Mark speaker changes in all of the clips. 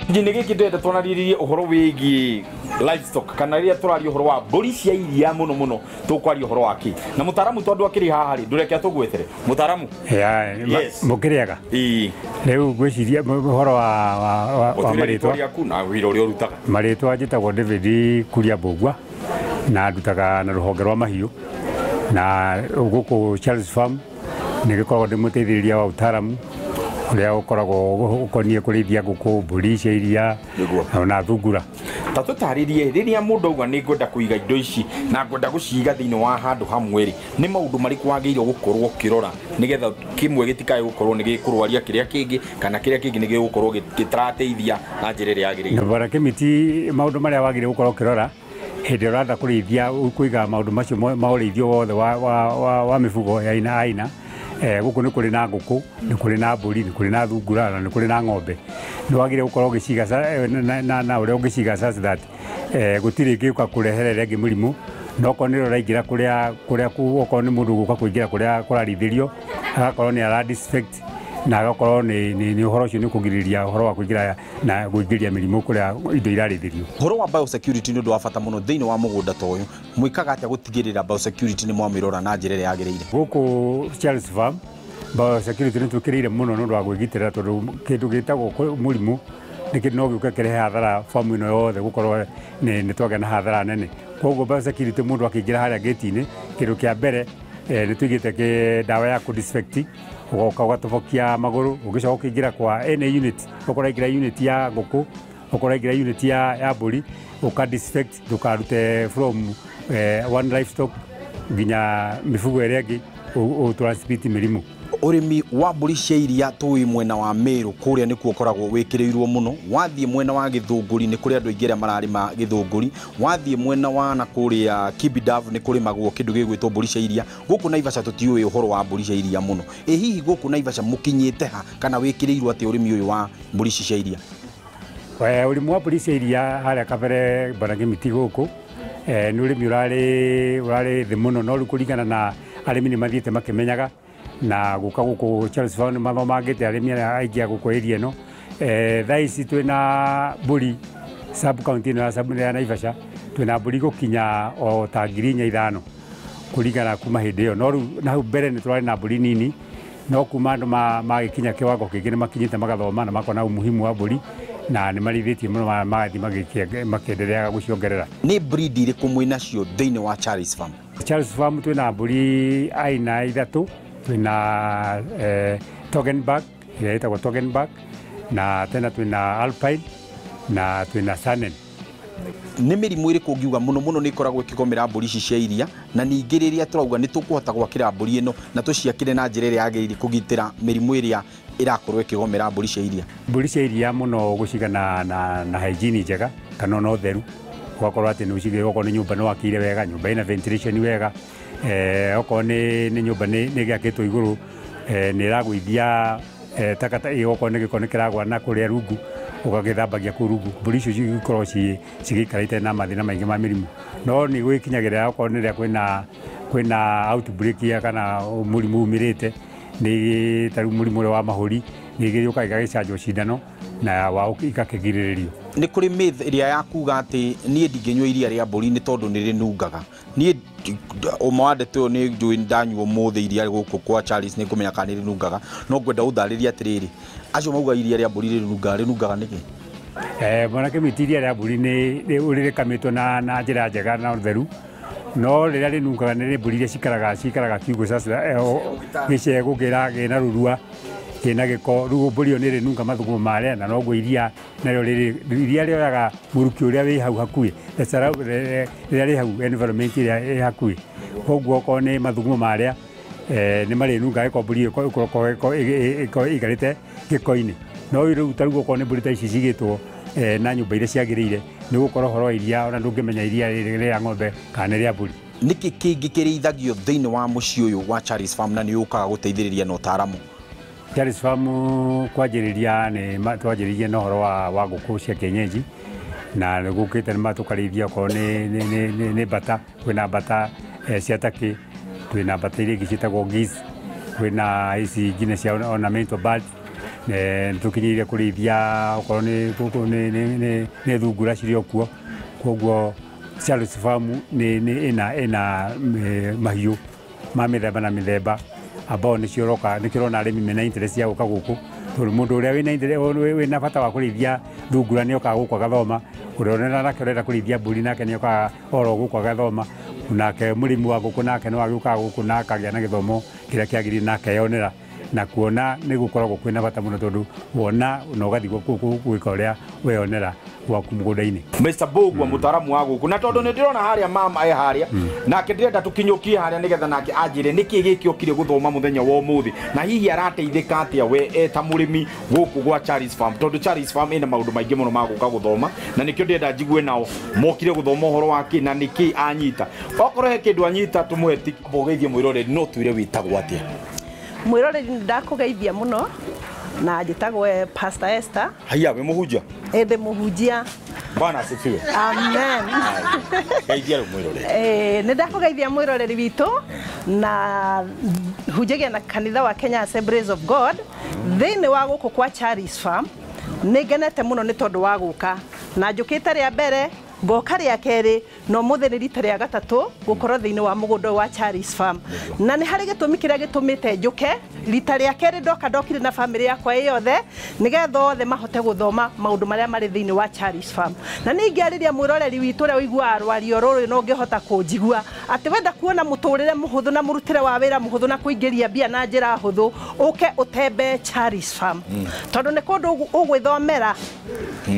Speaker 1: Nĩ gĩkĩ ndĩrenda twanarĩrĩrie ũhoro wĩgiĩ livestock, kana rĩrĩa tũraria ũhoro wa mbũri cia iria mũno mũno tũkwaria ũhoro wa kĩ na mũtaramu, tondũ akĩrĩ haha rĩ, ndũreke atũgwetere mũtaramu.
Speaker 2: Ya.
Speaker 1: Yes.
Speaker 2: Mũkĩrĩaga.
Speaker 1: Ĩĩ.
Speaker 2: Rĩu ngwĩciria ũhoro wa
Speaker 1: Ũtwĩre rĩtwa
Speaker 2: marĩtwa.
Speaker 1: Rĩaku na wĩra ũrĩa ũrutaga.
Speaker 2: Marĩtwa njĩtagwo David Kuria Mbũgua na ndutaga na rũhonge rwa mahiũ na gũkũ Charles Farm nĩ gĩkoragwo ndĩ mũteithĩrĩria wa utaaramu ũrĩa ũkoragwo ũkoniĩ kũrĩithia ngũkũ, mbũri cia iria ona thungura.
Speaker 1: Ta tũtarĩrie, rĩrĩa mũndũ auga nĩ ngwenda kũiga indo ici na ngwenda gũciga thĩinĩ wa handũ hamwe rĩ, nĩ maũndũ marĩkũ wagĩrĩirwo gũkorwo ũkĩrora nĩgetha kĩmwe gĩtikae gũkorwo nĩ gĩkũrwaria kĩrĩa kĩngĩ, kana kĩrĩa kĩngĩ nĩ gĩgũkorwo gĩtarateithia na njĩra ĩrĩa yagĩrĩire?
Speaker 2: Na bwana Kĩmiti, maũndũ marĩa wagĩrĩirwo gũkorwo ũkĩrora hĩndĩ ĩrĩa ũrenda kũrĩithia, kũiga maũndũ macio ma ũrĩithio wothe wa mĩfugo ya aina aina, gũkũ nĩ kũrĩ na ngũkũ, nĩ kũrĩ na mbũri, nĩ kũrĩ na thungura na nĩ kũrĩ na ng'ombe, nĩ wagĩrĩirwo gũkorwo ũgĩciga na ũrĩa ũngĩciga such that gũtirĩ ĩngĩũka kũrehere ĩrĩa ĩngĩ mũrimũ, na okorwo nĩ ũraingĩra kũrĩa okorwo nĩ mũndũ gũka kũingĩra kũrĩa kũrarĩithĩrio, agakorwo nĩ ara disinfect na agakorwo nĩ ũhoro ũcio nĩ ũkũgirĩrĩria ũhoro wa kũingĩra na kũingĩria mĩrimũ kũrĩa indo irarĩithĩrio.
Speaker 1: Ũhoro wa biosecurity nĩ ũndũ wa bata mũno thĩinĩ wa mũgũnda ta ũyũ. Mwĩkaga atĩa gũtigĩrĩra biosecurity nĩ mwamĩrora na njĩra ĩrĩa yagĩrĩire?
Speaker 2: Gũkũ Charles Farm biosecurity nĩ twĩkĩrĩire mũno nĩ ũndũ wa gwĩgitĩra, tondũ kĩndũ gĩtagwo mũrimũ nĩ kĩndũ no gĩũke kĩrehe hathara famu ĩno yothe, gũkorwo nĩ twagĩa na hathara nene. Koguo biosecurity, mũndũ akĩingĩra harĩa gate-inĩ, kĩndũ kĩa mbere nĩ tũigĩte ndawa ya kũ-disinfect, ũgoka ũgatobokia magũrũ, ũgĩcoka ũkĩingĩra kwa any unit, okorwo ũraingĩra unit ya ngũkũ, okorwo ũraingĩra unit ya mbũri, ũka disinfect ndũkarute from one livestock nginya mĩfugo ĩrĩa ĩngĩ ũ transmit mĩrimũ.
Speaker 1: Ũrĩmi wa mbũri cia iria tũĩ mwena wa Meru kũrĩa nĩkuo ũkoragwo wĩkĩrĩirwo mũno. Wathiĩ mwena wa Gĩthũngũri nĩ kũrĩ andũ aingĩ arĩa mararĩma Gĩthũngũri. Wathiĩ mwena wa na kũrĩa Kibidav nĩ kũrĩmagwo kĩndũ gĩgwĩtwo mbũri cia iria. Gũkũ Naivasha tũtiũĩ ũhoro wa mbũri cia iria mũno. Ĩ hihi gũkũ Naivasha mũkinyĩte ha, kana wĩkĩrĩirwo atĩa ũrĩmi ũyũ wa mbũri ici cia iria?
Speaker 2: Ũrĩmi wa mbũri cia iria harĩa kabere, bwana Kĩmiti, gũkũ nĩ ũrĩmi ũrarĩ thĩ mũno, no rĩu kũringana na arĩmi nĩ mathiĩte makĩmenyaga na gũka gũkũ Charles Farm nĩ mathomangĩte arĩmi arĩa aingĩ a gũkũ area ĩno. Thaa ici twĩna mbũri sub county ĩno ya Naivasha, twĩna mbũri gũkinya o ta 4,000 5,000 kũringana kuma hĩndĩ ĩyo. No rĩu na hau mbere nĩ tũrarĩ na mbũri nini, no kuma andũ magĩkinya kĩwango kĩngĩ nĩ makinyĩte magathoma na makona umuhimu wa mbũri na nĩ marĩithĩtie mũno, magathiĩ makĩendereaga gũciongerera.
Speaker 1: Nĩ breed irĩkũ mwĩ nacio thĩinĩ wa Charles Farm?
Speaker 2: Charles Farm twĩna mbũri aina ithatũ. Twĩna Toggenburg, ĩrĩa ĩtagwo Toggenburg, na tena twĩna Alpine na twĩna Saanen.
Speaker 1: Nĩ mĩrimũ ĩrĩkũ ũngiuga mũno mũno nĩ ĩkoragwo ĩkĩgomera mbũri ici cia iria, na ningĩ rĩrĩa tũrauga nĩ tũkũhota gwakĩra mbũri ĩno na tũciakĩre na njĩra ĩrĩa yagĩrĩire kũgitĩra mĩrimũ ĩrĩa ĩrakorwo ĩkĩgomera mbũri cia iria?
Speaker 2: Mbũri cia iria mũno gũciga na hygiene njega kana ona ũtheru, ũgakorwo atĩ nĩ ũcigĩre, okorwo nĩ nyũmba nĩ wakĩire wega, nyũmba ĩna ventilation wega, okorwo nĩ nyũmba nĩ gĩakĩtwo igũrũ, nĩ ĩragũithia takata, okorwo nĩ gĩko nĩ kĩragwa na kũrĩa rungu, ũgagĩthambagia kũu rungu, mbũri icio cigĩkorwo cigĩikara itarĩ na mathĩna maingĩ ma mĩrimũ. No nĩ gwĩkinyagĩrĩra okorwo nĩ rĩrĩa kwĩna outbreak ya kana mũrimũ umĩrĩte, nĩ ta rĩu mũrimũ ũrĩa wa mahũri, nĩ igĩũkaga igagĩcanjwo cindano na wa igakĩgirĩrĩrio.
Speaker 1: Nĩ kũrĩ myth ĩrĩa ya kuga atĩ niĩ ndingĩnyua iria rĩa mbũri nĩ tondũ nĩ rĩnungaga. Niĩ ũma wa ndeto ĩyo nĩ njũĩ, ndanyua ũmũthĩ iria gũkũ kwa Charles nĩ ngũmenya kana nĩ rĩnungaga. No ngwenda ũndarĩrie atĩrĩrĩ, acio mauga iria rĩa mbũri rĩnungaga, rĩnungaga nĩkĩ?
Speaker 2: Bwana Kĩmiti, iria rĩa mbũri nĩ rĩkamĩtwo na njĩra njega na ũtheru, no rĩrĩa rĩnungaga nĩ mbũri iria cikaraga kiugũ, sasa gĩcegũ kĩna rũrua, kĩna gĩko. Rĩu mbũri ĩyo nĩ ĩrĩnunga mathugumo marĩa, na noguo iria narĩo rĩrĩ iria rĩoyaga mũrukĩ ũrĩa wĩ hau hakuhĩ, rĩrĩa rĩ hau, environment ĩrĩa ĩ hakuhĩ. Koguo okorwo nĩ mathugumo marĩa nĩ marĩnunga gĩko, mbũri ĩyo ĩkorwo ĩikarĩte gĩko-inĩ. No rĩu ta rĩu okorwo nĩ mbũri ta ici cigĩtwo na nyũmba iria ciagĩrĩire, nĩ gũkorwo ũhoro wa iria ona ndũngĩmenya iria rĩrĩ rĩa ng'ombe kana nĩ rĩa mbũri.
Speaker 1: Nĩkĩ kĩngĩ kĩrĩithagio thĩinĩ wa mũciĩ ũyũ wa Charles Farm na nĩ ũkaga gũteithĩrĩria na ũtaaramu?
Speaker 2: Charles Farm kwanjĩrĩria nĩ twanjĩrĩirie na ũhoro wa ngũkũ cia kienyeji, na nĩ gũkĩte nĩ tũkarĩithia okorwo nĩ mbata, kwĩna mbata cia turkey, twĩna mbata iria ingĩ ciĩtagwo geese, kwĩna ici nginya cia ornamental birds. Nĩ tũkinyĩire kũrĩithia okorwo nĩ gũkũ nĩ thungura cirĩ o kuo. Koguo Charles Farm nĩ ĩna mahiũ ma mĩthemba na mĩthemba ambao nĩcio ũroka nĩkĩo ũrona arĩmi mena interest ya gũka gũkũ tondũ mũndũ ũrĩa wĩna bata wa kũrĩithia thungura nĩ okaga gũkũ agathoma, ũrĩa nake ũrenda kũrĩithia mbũri nake nĩ okaga oro gũkũ agathoma, nake mũrĩmi wa ngũkũ nake no agĩũkaga gũkũ na akagĩa na gĩthomo kĩrĩa kĩagĩrĩire na akeyonera na kuona nĩ gũkoragwo kwĩna bata mũno tondũ wona na ũgathiĩ gwĩka ũrĩa weyonera gwaku mũgũnda-inĩ.
Speaker 1: Mr. Mbugua mũtaaramu wa gũkũ na tondũ nĩ ndĩrona harĩa mama e harĩa nake ndĩrenda tũkinyũkie harĩa nĩgetha nake anjĩre nĩkĩ gĩkĩ okire gũthoma mũthenya wa ũmũthĩ na hihi arateithĩka atĩa we eta mũrĩmi gũkũ gwa Charles Farm tondũ Charles Farm ĩna maũndũ maingĩ mũno ma gũka gũthoma na nĩkĩo ndĩrenda njigue nao mokire gũthoma ũhoro wa kĩ na nĩkĩ anyita. Okorwo he kĩndũ anyita tũmũhe tiki. Ũgeithie mwĩroreri no twĩre wĩtagwo atĩa?
Speaker 3: Mwĩroreri ndakũgeithia mũno na njĩtagwo Pastor Esther.
Speaker 1: Haiya wĩ mũhunjia?
Speaker 3: Ĩ ndĩ mũhunjia.
Speaker 1: Bwana asifiwe.
Speaker 3: Amen.
Speaker 1: Geithia rĩu mwĩroreri.
Speaker 3: Nĩ ndakũgeithia mwĩroreri witũ na hunjagia na kanitha wa Kenya Assemblies of God thĩinĩ wa gũkũ kwa Charles Farm. Nĩ ngenete mũno nĩ tondũ wa gũka na njũkĩte rĩa mbere ngoka rĩa kerĩ na ũmũthĩ nĩ rita rĩa gatatũ gũkorwo thĩinĩ wa mũgũnda wa Charles Farm. Na nĩ harĩ gĩtũmi kĩrĩa gĩtũmĩte njũke rita rĩa kerĩ ndoka ndokire na bamĩrĩ yakwa ĩ yothe nĩgetha othe mahote gũthoma maũndũ marĩa marĩ thĩinĩ wa Charles Farm. Na nĩ ingĩarĩria mwĩroreri witũ ũrĩa ũiguaga rwario rũrũ na ũngĩhota kũnjigua atĩ wenda kuona mũtũrĩre mũhũthũ na mũrutĩre wa wĩra mũhũthũ na kũingĩria mbia na njĩra hũthũ ũke ũtembee Charles Farm tondũ nĩ kũndũ ũgwĩthomera.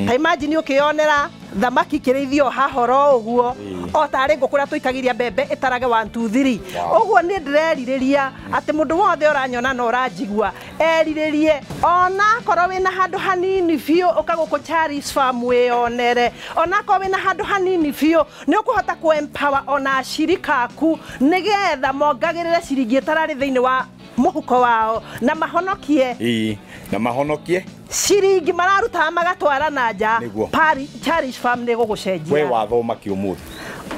Speaker 3: Ta imagine ũkĩyonera thamaki ikĩrĩithio haha oro ũguo o tarĩ ngũkũ ũrĩa tũikagĩria mbembe ĩtarage 1 2 3. Ũguo nĩ ndĩrerirĩria atĩ mũndũ wothe ũranyona na ũranjigua erirĩrie ona akorwo wĩna handũ hanini biũ ũka gũkũ Charles Farm wĩyonere, ona akorwo wĩna handũ hanini biũ nĩ ũkũhota kũ empower ona acirika aku nĩgetha mongagĩrĩre ciringi ĩtararĩ thĩinĩ wa mũhuko wao na mahonokie.
Speaker 1: Ĩĩ na mahonokie
Speaker 3: ciringi mararutaga magatwara na nja. Charles Farm nĩ gũgũcenjia.
Speaker 1: We wathoma kĩ ũmũthĩ?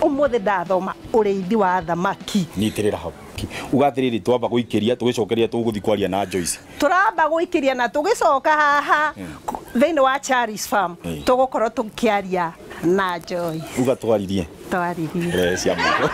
Speaker 3: Ũmũthĩ ndathoma ũrĩithi wa thamaki.
Speaker 1: Nyitĩrĩra hau. Uga atĩrĩrĩ twamba gũikĩria tũgĩcokeria tũgũthiĩ kwaria na Joyce.
Speaker 3: Tũramba gũikĩria na tũgĩcoka haha thĩinĩ wa Charles Farm tũgũkorwo tũkĩaria na Joyce.
Speaker 1: Uga twaririe.
Speaker 3: Twaririe.
Speaker 1: Cia mũndũ.